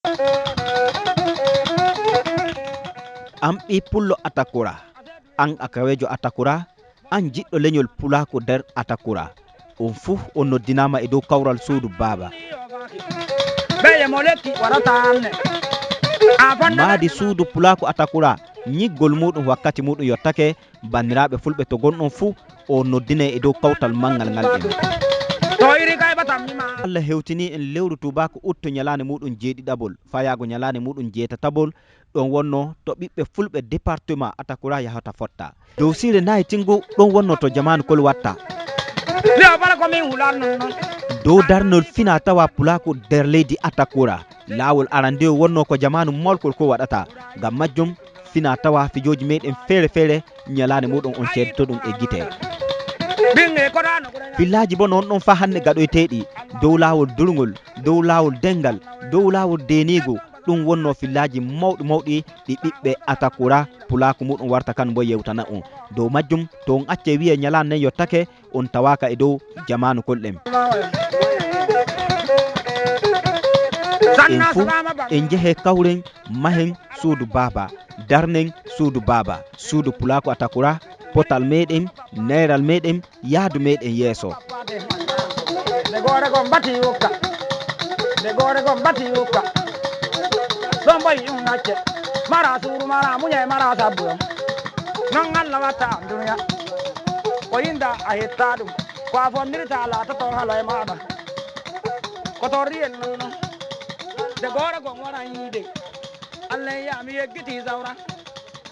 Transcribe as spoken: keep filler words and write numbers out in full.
An ɓii pullo Atakura, an akawejo Atakura, an jiɗɗo leñol pulaaku nder Atakura. On fuu on noddinaama e dow kawral suudu baaba. Maadi suudu pulaaku Atakura, ñiggol muuɗum wakkati muuɗum yottake. Banndiraaɓe fulɓe to gonɗon fuu, on noddinee e dow kawtal manngal ngal en. Allah hewtinii en lewru tuubaaku uttu ñalaande muuɗum jeeɗiɗaɓol, fayaago ñalaande muuɗum jeetataɓol, ɗon wonnoo to ɓiɓɓe fulɓe departement Atakura yahata fotta. Dow siire nayi tingu ɗon wonnoo to jamaanu kol watta. Dow darnol fina tawa pulaaku nder leydi Atakura. Laawol arandewo wonnoo ko jamaanu molkol ko waɗata. Ngam majjum, fina tawa fijooji meɗen feere-feere ñalaande muuɗum on ceedtoɗum e gite. Fillaaji boo non ɗon faa hannde gaɗoyteeɗi dow laawol durngol, dow laawol dengal, dow laawol deeniigu. Ɗum wonnoo fillaaji mawɗi mawɗi ɗi ɓiɓɓe Atakura pulaaku muuɗum warta kan mbo yewtana on. Dow majjum, to on accee wi'ee ñalaande nden yottake, on tawaaka e dow jamaanu kol ɗen. En fuu, en njehee kawren, mahen suudu baaba, darnen suudu baaba, suudu pulaaku Atakura, potal meɗen, neeral meɗen, yaadu meɗen yeeso. De gore gom bati yukka. De gore gom bati yukka. Ɗon boyi ɗum nacce. Mara suuru, mara muñe, mara sabbu. Non Allah watta duniya. Ko yinda a hetta ɗum. Ko a fonndirta a laatoto hala e maɗa. Ko torri en non non. De gore gom waran yiide. Allah ya mi yeggiti zawra.